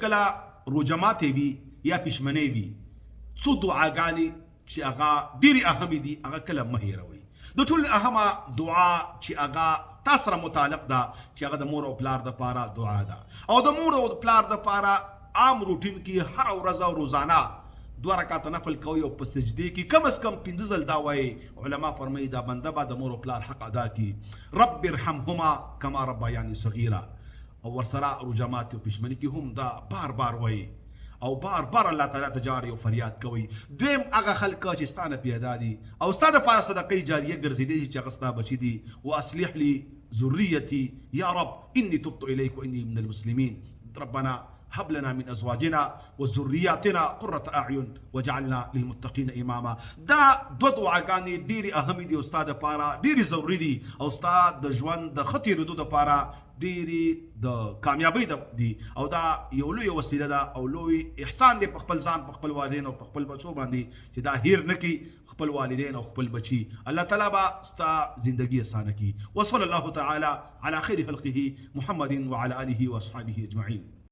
کله روژه ماتې وي یا پښمنۍ وي، څو دعاګانې چې هغه ډېرې اهمې دي، هغه کله مه هېروئ. د ټولو نه اهمه دعا چې هغه ستا سره متعلق ده، چې هغه د مور او پلار دپاره دعا ده. او د مور او پلار دپاره عام روټین کې هره ورځ او روزانه دوه رکعته نفل کوئ او په سجدې کې کم از کم پنځه ځل دا وایئ. علما فرمایي دا بنده به د مور او پلار حق ادا کړي، رب ارحمهما کما ربیانی صغیرا. او ورسره روژه ماتي او پښمني کې هم دا بار بار وایي او بار بار الله تعالی ته جاړي او فریاد کوي. دویم، هغه خلک چې ستا نه پیدا دي او ستا دپاره صدقه جاریه ګرځېدی شي چې هغه ستا بچي دي، واصلح لي ذریتي یا رب انی تبت الیک وانی من المسلمین، ربنا هب لنا من ازواجنا وذرياتنا قرة اعين وجعلنا للمتقين اماما. دا دوه دعاګانې ډېرې اهمې دي او ستا دپاره ډېرې ضروري دي او ستا د ژوند د ښه تېرېدو دپاره ډېرې د کامیابۍ دي، او دا یو لوی وسیله ده او لوی احسان دی په خپل ځان، په خپل والدین او په خپل بچو باندې چې دا هیر نه کړي خپل والدین او خپل بچي. الله تعالی به ستا زندگی اسانه کړي. وصلی الله تعالی علی خیر خلقه محمد وعلى آله واصحابه اجمعین.